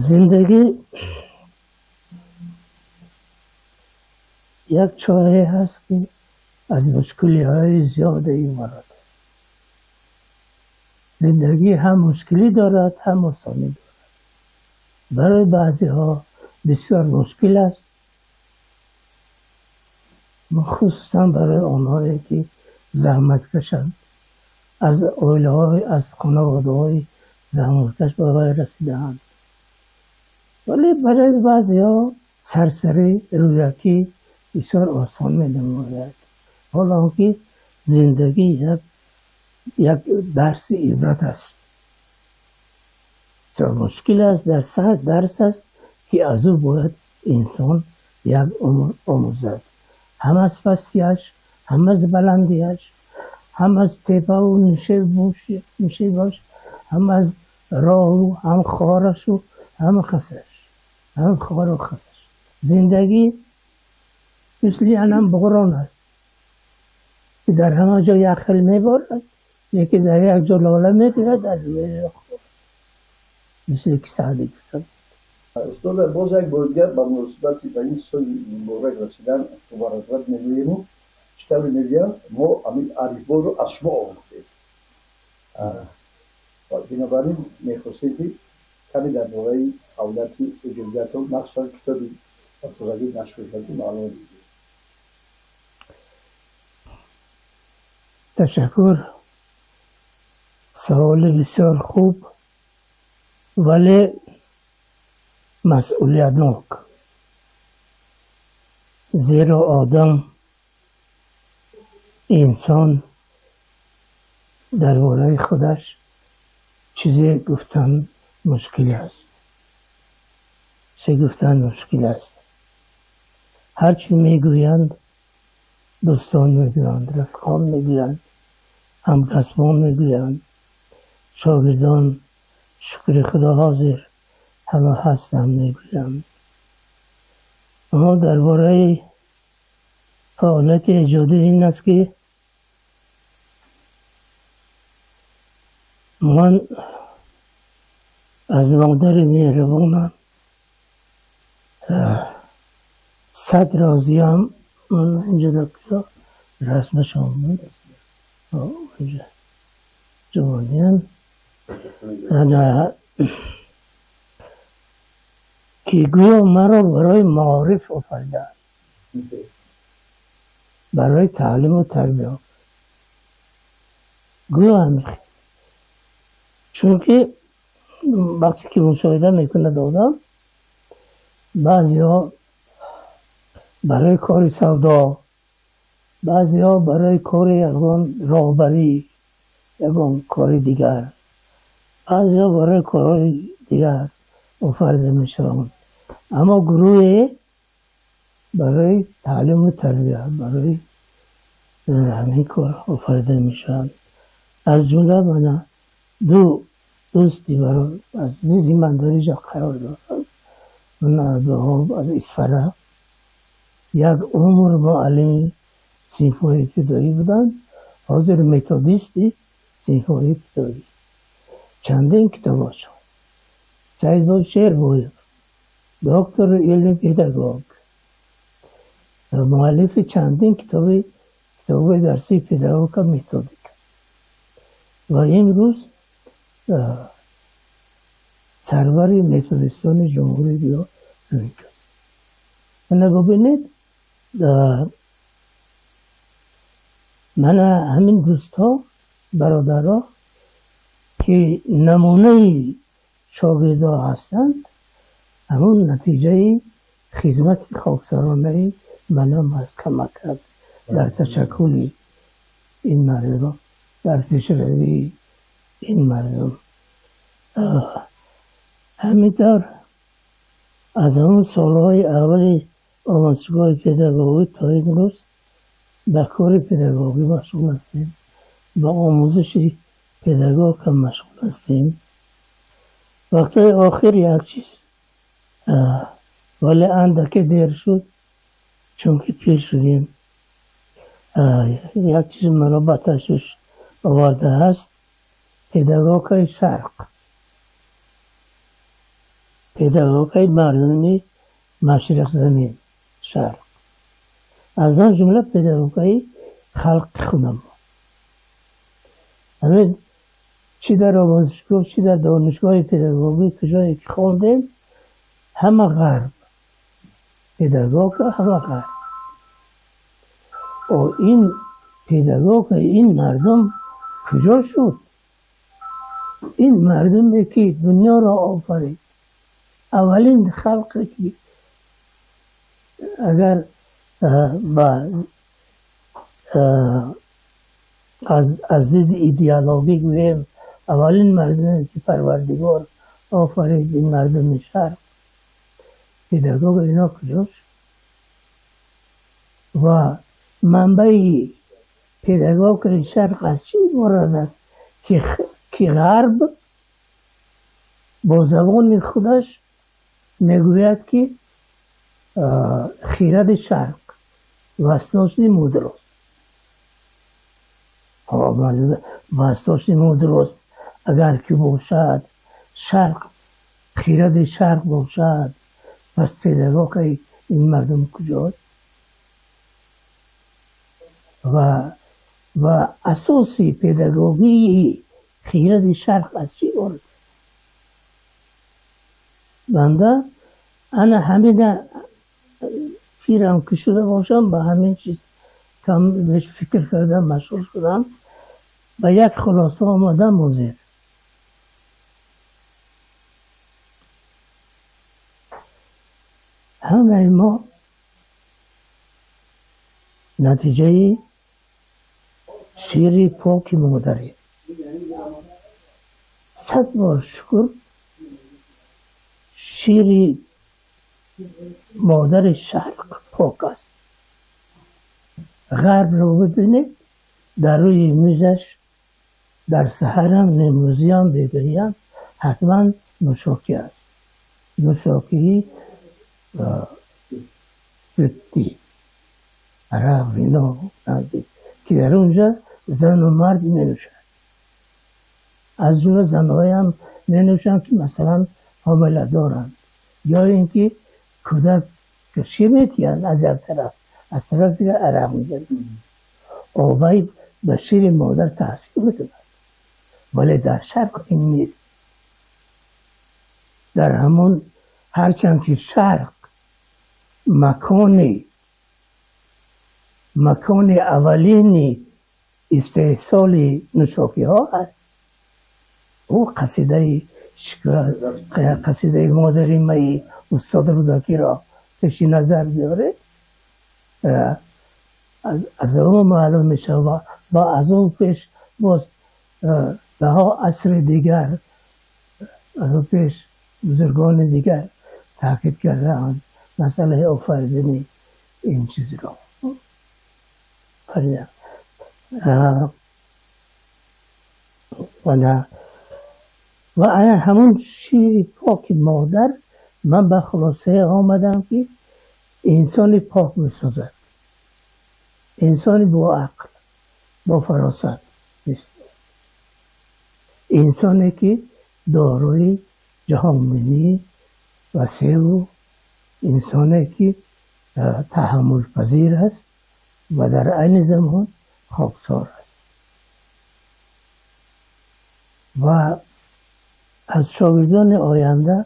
Зиндагӣ як чоҳе ҳаст, ки аз мушкилиҳои зиёде иборат аст. Зиндагӣ ҳам мушкилӣ дорад, ҳам осонӣ дорад. Барои баъзеҳо бисёр мушкил аст, хусусан барои онҳое ки заҳмат кашанд, аз оилаҳои, аз хонаводаҳои заҳматкаш ба вай расидаанд. Вале барои баъзеҳо сарсарӣ, рӯякӣ бисёр осон менамояд. Ҳоло он ки зиндагӣ як дарси ибрат аст. Бисёр мушкил аст, дарс аст, ки аз ӯ бояд инсон як умр омӯзад. Ҳам аз пастиаш, ҳам аз баландиаш, ҳам аз тепаву нишебаш, ҳам аз роҳу, ҳам хорашу, ҳам хасаш, ҳам хору хасаш. Зиндагӣ мисли анам борон аст, ки дар ҳама ҷо як хел меборад, лекин дар як ҷо лола мегирад, дар дигар ҷо хор. Мисли ки Саъдӣ гуфта буд. Устода, боз як бор дигар ба муносибати ба ин соли муборак расидан муборакбод мегӯему чӣ тавре мегӯям, мо ҳамин алифборо аз шумо омӯхтем. Бинобар ин мехостем, ки каме дар бораи фаъолияти эҷодиятон, махсусан китоби ба тозагӣ нашр шуда, маълумот бидиҳед. Ташаккур. Саволи бисёр хуб, вале масъулиятнок. Зеро одам, инсон дар бораи худаш чизе гуфтан мушкил аст. Чизе гуфтан мушкил аст. Ҳарчи мегӯянд, дӯстон мегӯянд, рафиқон мегӯянд, ҳамкасбон мегӯянд, шогирдон, шукри Худо ҳозир ҳама ҳастанд мегӯянд. Аммо дар бораи фаъолияти эҷодӣ ин аст, ки ман аз модари меҳрибонам сад розиям. Ман инҷо куҷо расмашон буд, инҷо ҷавониям, ки гӯё маро барои маориф офаридааст, барои таълиму тарбия. Гӯё ҳамин, чунки вақте ки мушоҳида мекунад одам, баъзеҳо барои кори савдо, баъзеҳо барои кори ягон роҳбарӣ, ягон кори дигар, баъзеҳо барои корҳои дигар офарида мешаванд. Аммо гурӯҳе барои таълиму тарбия, барои ҳамин кор офарида мешаванд. Аз ҷумла мана ду дӯсти азизи ман дар инҷо қарор доранд. Ман Абдуваҳоб аз Исфара, як умр муаллими синфҳои ибтидоӣ буданд, ҳозир методисти синфҳои ибтидоӣ. Чандин китобҳошон. Саидбой Шербоев, доктори илми педагог, муаллифи чандин китобҳои дарсии педагогика, методика. Ва имрӯз сарвари методистони ҷумҳурии гӯё ҳамин кас. Мана бубинед, мана ҳамин дӯстҳо, бародаро, ки намунаи шогирдҳо ҳастанд, ҳамон натиҷаи хизмати хоксаронаи манам аст, кӯмак кард дар ташаккули ин мардум, дар пешравии ин мардум. Ҳамин тавр аз ҳамон солҳои аввали омӯзишгоҳи педагогӣ то имрӯз ба кори педагогӣ машғул ҳастем, ба омӯзиши педагог ҳам машғул ҳастем. Вақтҳои охир як чиз, вале андаке дер шуд, чунки пир шудем. Як чиз маро ба ташвиш овардааст: педагогикаи шарқ. Педагогикаи мардуми машриқ замин, шарқ, аз он ҷумла педагогикаи халқи худамон. Ҳамин чӣ дар омӯзишгоҳ, чӣ дар донишгоҳи педагогӣ, куҷое ки хондем, ҳама ғарб, педагогика ҳама ғарб. Ин педагогикаи ин мардум куҷо шуд? Ин мардуме ки дунёро офарид, аввалин халқе ки агар аз диди идеологӣ гӯем, аввалин мардуме ки Парвардигор офарид, ин мардуми шарқ, педагог ино куҷо шуд? Ва манбаи педагогикаи шарқ аз чӣ иборат аст ки ғарб бо забони худаш мегӯяд ки хиради шарқ восточный мудрость. Восточный мудрость агар ки бошад, шарқ хиради шарқ бошад, пас педагогикаи ин мардум куҷост? Ва асоси педагогии хиради шарқ аз чӣ иборат? Банда ана ҳамина пирам ки шуда бошам, ба ҳамин чиз кам беш фикр кардам, машғул шудам, ба як хулоса омадам. Музир ҳамаи мо натиҷаи шири поки модарем. 100 бор шукр, шири модари шарқ пок аст. Ғарбро бибинед, дар рӯи мизаш дар саҳарам, нимрӯзиям, бегоҳиям ҳатман нӯшокӣ аст. Нӯшокии спиртӣ, арақ, вино, ки дар онҷа зану мард менӯшанд. Аз ҷумла занҳоям менӯшанд ки масалан ҳомила доранд, ё ин ки кӯдак шир метиҳанд аз як тараф, аз тарафи дигар арақ мезананд. Обай ба шири модар таъсир мекунад, вале дар шарқ ин нест. Дар ҳамон ҳарчанд ки шарқ макони аввалини истеҳсоли нӯшокиҳо аст, ӯ қасидаи модари маи устод Рӯдакиро пеши назар биёред, аз ӯ маълум мешавад ва аз он пеш боз даҳо асри дигар, аз он пеш бузургони дигар таъкид кардаанд масъалаи офаридани ин чизро. Ва ҳамон шири поки модар ман ба хулосае омадам ки инсони пок месозад, инсони бо ақл, бо фаросат месозад, инсоне ки дорои ҷаҳонбинӣ васеъу инсоне ки таҳаммулпазир аст ва дар айни замон хоксор аст. Ва аз шогирдони оянда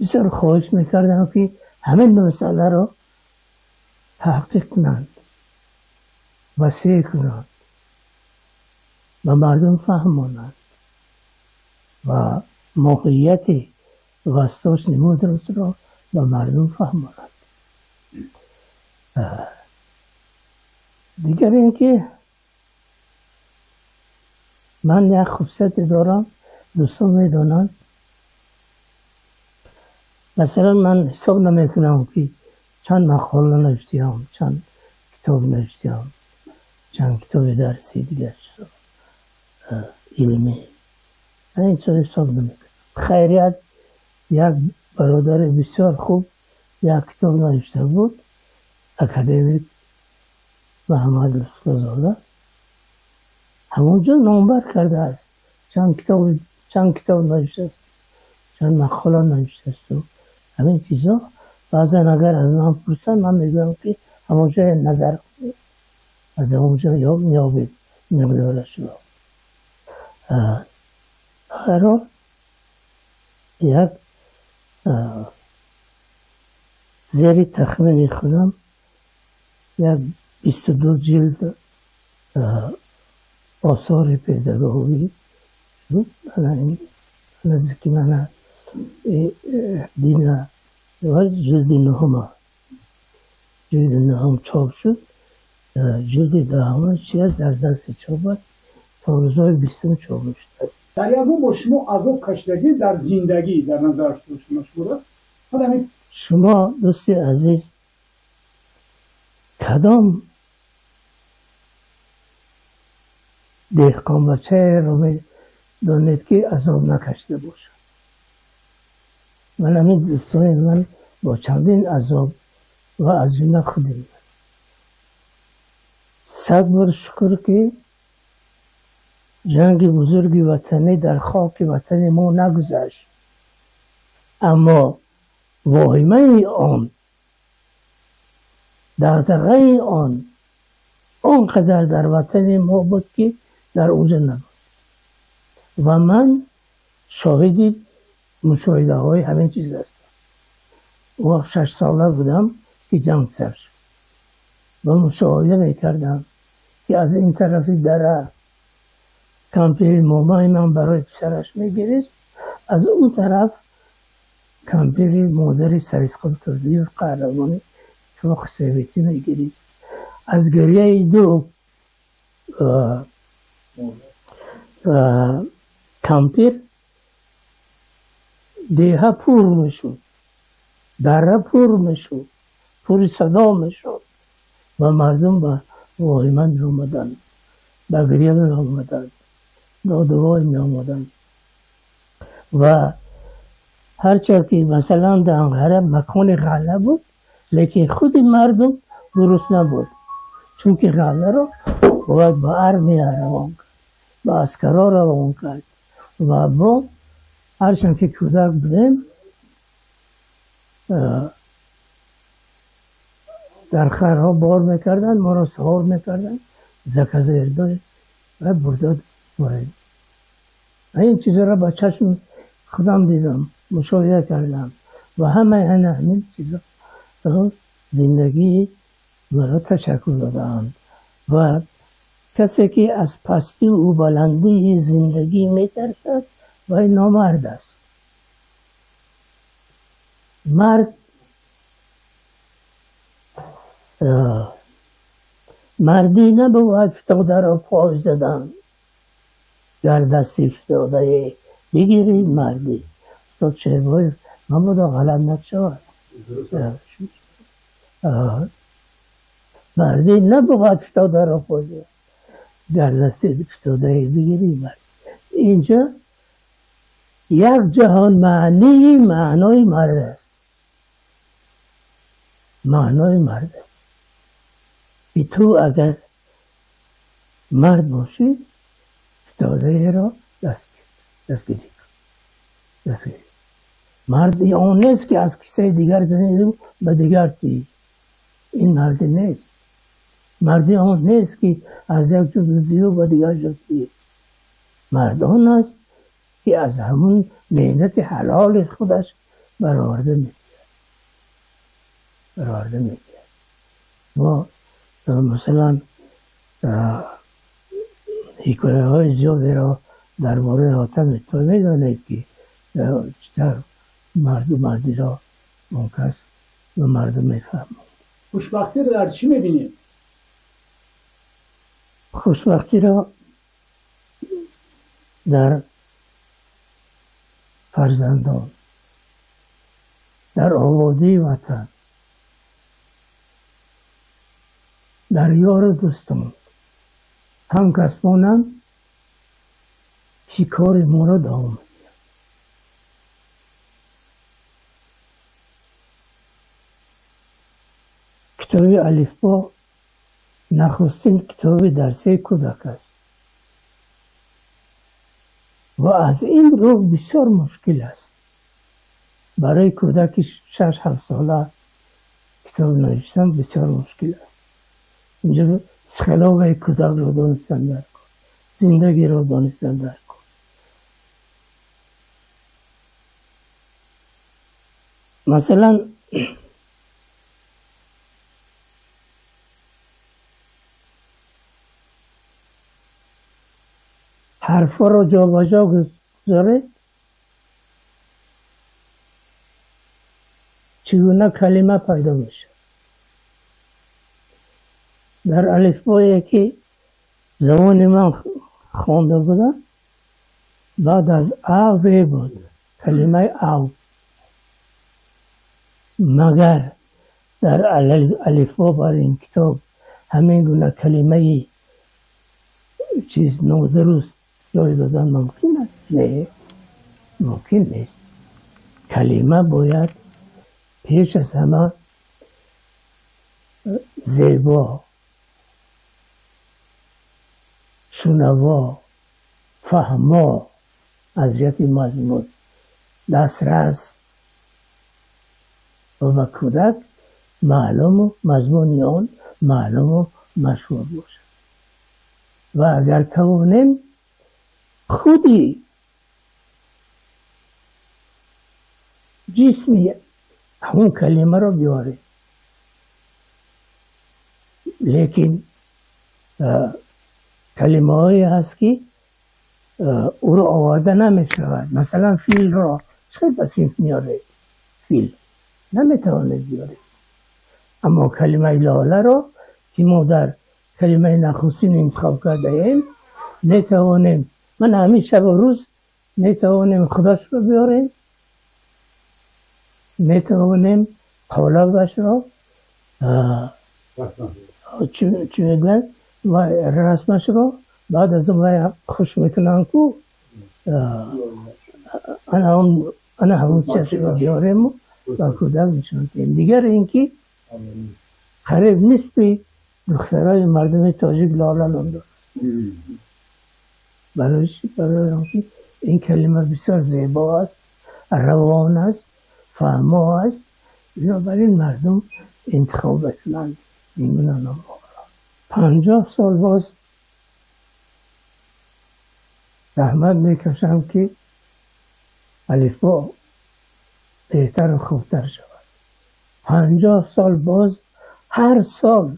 бисёр хоҳиш мекардам ки ҳамин масъаларо таҳқиқ кунанд, васеъ кунанд, ба мардум фаҳмонанд ва моҳияти восточный мудростро ба мардум фаҳмонанд. Дигар ин ки ман як хусусияте дорам, дӯстон медонанд. Масалан, ман ҳисоб намекунам ки чанд мақола навиштиам, чанд китоб навиштиам, чанд китоби дарси дигар чизо илмӣ. Ман ин чизо ҳисоб намекунам. Хайрият, як бародари бисёр хуб як китоб навишта буд, академик Муҳаммад Лутфуллозода, ҳамонҷо номбар кардааст чанд китоб навиштааст, чанд мақола навиштааст. Ҳамин чизо баъзан агар аз ман пурсанд, ман мегӯям ки ҳамонҷо назар кунед, аз ҳамонҷо меёбед миқдорашро. Ҳар як зери тахмини худам як 22 ҷилд осори педагогӣ шуд. Наздики мана дина ҷилди нуҳума, ҷилди нуҳум чоп шуд. Ҷилди даҳум чи аст, дар дасти чоп аст, то рӯзҳои 20 чоп шудааст. Дар ягон бор шумо азоб кашидагӣ дар зиндагӣ дар назар шумо? Шумо дӯсти азиз, кадом деҳқонбачаеро медонед ки азоб накашида бошад? Ман ҳамин дӯстони ман бо чандин азоб ва аз ҷумла худи ман. 100 бор шукр ки ҷанги бузурги ватанӣ дар хоки ватани мо нагузашт, аммо воҳимаи он, дағдағаи он он қадар дар ватани мо буд ки дар онҷо набуд. Ва ман шоҳиди мушоҳидаҳои ҳамин чиз ҳастам. Он вақт 6 сола будам ки ҷанг сар шуд ва мушоҳида мекардам ки аз ин тарафи дара кампири момаи ман барои писараш мегирист, аз он тараф кампири модари Саидқул Турдиев қаҳрамони иттифоқи советӣ мегирист. Аз гиряи ду кампир деҳа пур мешуд, дара пур мешуд, пури садо мешуд ва мардум ба воҳима меомаданд, ба гиря меомаданд, додувой меомаданд. Ва ҳарчанд ки масалан дар Анқара макони ғалла буд, лекин худи мардум дуруст набуд, чунки ғалларо бояд ба армия равон кард, ба аскаро равон кард. Ва мо ҳарчанд ки кӯдак будем, дар харҳо бор мекарданд, моро савор мекарданд, заказаердой ва бурда супоред. Ин чизҳоро ба чашми худам дидам, мушоҳида кардам ва ҳамаи ҳамин чизҳо зиндагии маро ташаккул додаанд. Ва касе ки аз пастиву баландии зиндагӣ метарсад, вай номард аст. Мард мардӣ набояд фитодаро пой задан, гар дасти фитодае бигирӣ мардӣ. Устод Шербоев мабодо ғалат нашавад. Мардӣ набояд фитодаро пой задан, гар дасти фитодае бигирӣ мардӣ. Инҷо як ҷаҳон маънии маънои мард аст, маънои мард аст. ки ту агар мард бошӣ, фитодаеро дастгирӣ кун, дастгирӣ. Марди он нест ки аз кисаи дигар занӣ ба дигар тӣ. Ин мардӣ нест. Марди он нест ки аз як ҷо дуздию ба дигар ҷо тӣ. Мард он аст ки аз ҳамун меҳнати ҳалоли худаш бароварда метиҳад, бароварда метиҳад. Мо масалан ҳикояҳои зиёдеро дар бораи Ҳотами Той медонед ки чӣ тавр марду мардиро он кас ба мардум мефаҳмонд. Хушбахтиро дар чӣ мебинед? Хушбахтиро дар фарзандон, дар ободии ватан, дар ёру дӯстон, ҳамкасбонам ки кори моро давом медиҳанд. Китоби Алифбо нахустин китоби дарсии кӯдак аст ва аз ин рӯ бисёр мушкил аст. برای کودک 6-7 ساله کتاب نوشتن بسیار مشکل است. اینجا خلاف کودک رو دانستن در کن، زندگی رو دانستن در کن. مثلا حرفا رو جابجا گذارید، چگونه کلمه پیدا میشه. در الفبایی که زمان من خوانده بودم بعد از او بود کلمه او، مگر در الفبا برای این کتاب همین گونه کلمه چیز نادرست جای دادن ممکن است؟ نه، ممکن نیست. کلمه باید پیش از همه زیبا، شنوا، فهما، از جهت مضمون دسترس و به کودک معلوم و مضمون آن معلوم و مشهور باشد. و اگر توانیم خودی جسمی همون کلمه رو بیاریم، لیکن کلمه هایی هست که او رو آورده نمی شود. مثلا فیل را چقدر به صنف میاره؟ فیل نمیتواند بیاره. اما کلمه لاله را که ما در کلمه نخستین انتخاب کرده ایم میتوانیم، من همین شب و روز میتوانیم خودش رو بیاریم، میتوانیم قالبش را چی میگن و رسمش را بعد از اون خوش میکنن که انا همون چشم را بیاریم و کودک نشان دهیم. دیگر اینکه قریب نصف دخترای مردم تاجیک لاله نام دارند. برای چی؟ برای اینکه این کلمه بسیار زیبا است، روان است، فهما است، بنابراین مردم انتخاب بکنند این گونه نام را. 50 سال باز زحمت میکشم که الفبا بهتر و خوبتر شود. 50 سال باز هر سال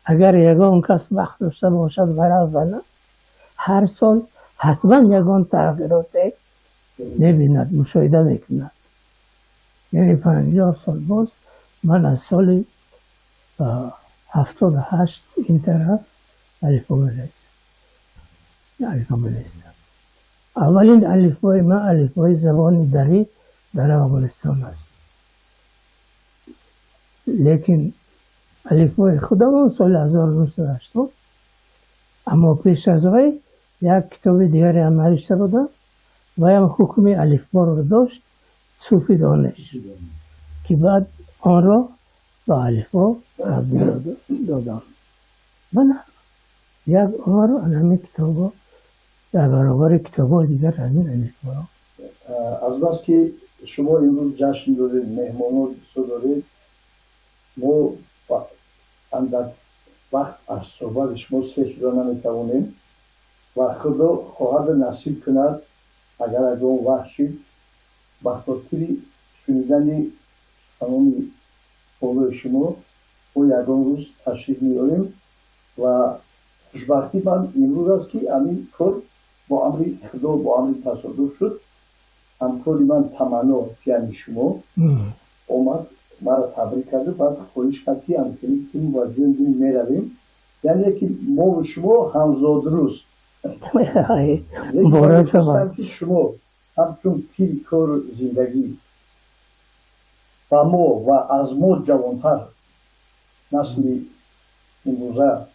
اگر یگان کس وقت داشته باشد ورق زند، هر سال حتما یگان تغییرات میبیند، مشاهده میکند. یعنی 50 سال باز من از سال 78 این طرف الفبا می‌نویسم. الفبا می‌نویسم. اولین الفبای من الفبای زبان دری در افغانستان است، لیکن الفبای خودمان سال 1980، اما پیش از وی یک کتاب دیگری هم نوشته بودم و هم حکم الفبا را داشت، صوفی دانش، که بعد آن را به الفبا تبدیل دادم. من یک عمر همین کتاب در برابر کتاب دیگر همین الفبا. از بس که شما امروز جشن دارید، مهمانان دارید، ما اندک وقت از صحبت شما سه شده نمیتوانیم و خدا خواهد نصیب کند اگر از اون وقت شد به خاطر شنیدن تمام قول شما ما یگان روز تشریف میاریم و خوشبختی من امروز است که همین کار با امر خدا، با امر تصادف شد. همکاری من تمنا یعنی شما اومد مرا تبریک کرد و بعد خواهش کرد که همچنین که ما میرویم، یعنی که ما و شما همزاد روز. مبارک شما. که شما همچون پیر کار زندگی و ما و از ما جوانتر نسل امروزه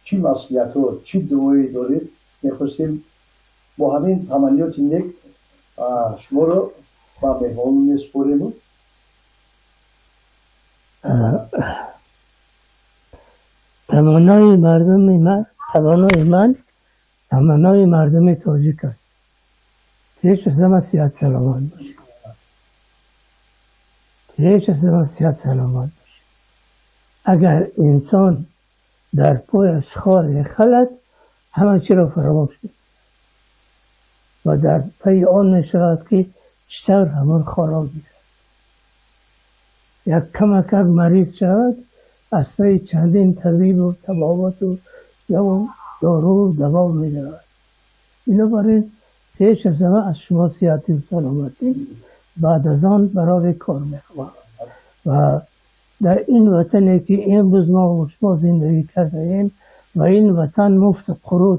چی مسئولیت ها چی دعایی دارید، میخواستیم با همین تمنیات نیک شما رو با مهمان میسپاریم. تمنای مردم من، تمنای من، تمنای مردم تاجیک است. پیش از همه صحت سلامت باشید. پیش از همه صحت سلامت باشه. اگر انسان در پایش خار خلد، همه چی را فراموش می‌کند و در پی آن میشود که چطور همان خار را گیرد. یک کمک مریض شود، از پی چندین طبیب و طبابت و دارو و دوا می‌دهد. بنابراین پیش از همه از شما صحت و سلامتی، بعد از آن برای کار میخواهم. و در این وطنی که امروز ما و شما زندگی کرده ایم و این وطن مفت قروض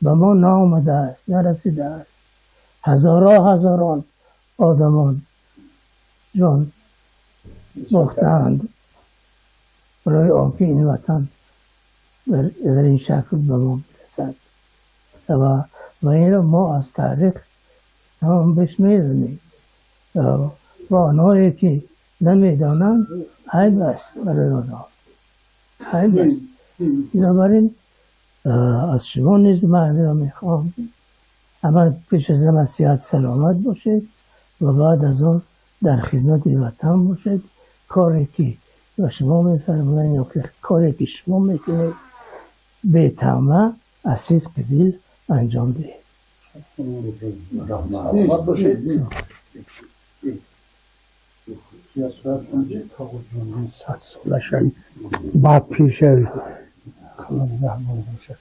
به ما نامده است، نرسیده است. هزارها هزاران آدمان جان باختند برای آنکه این وطن در این شکل به ما برسد. و این را ما از تاریخ هم بهش میدونیم و آنهایی که نمیدانند عیب است برای آنها، عیب است. بنابراین از شما نیز من را میخوام اما پیش از همه صحت سلامت باشید و بعد از آن در خدمت وطن باشید. کاری که به شما میفرمایند یا که کاری که شما میکنید به طمع از صدق دل انجام دهید. سلامت باشید. 100 сола шавӣ, баъд пир шавӣ. Худо нигаҳбон бошад.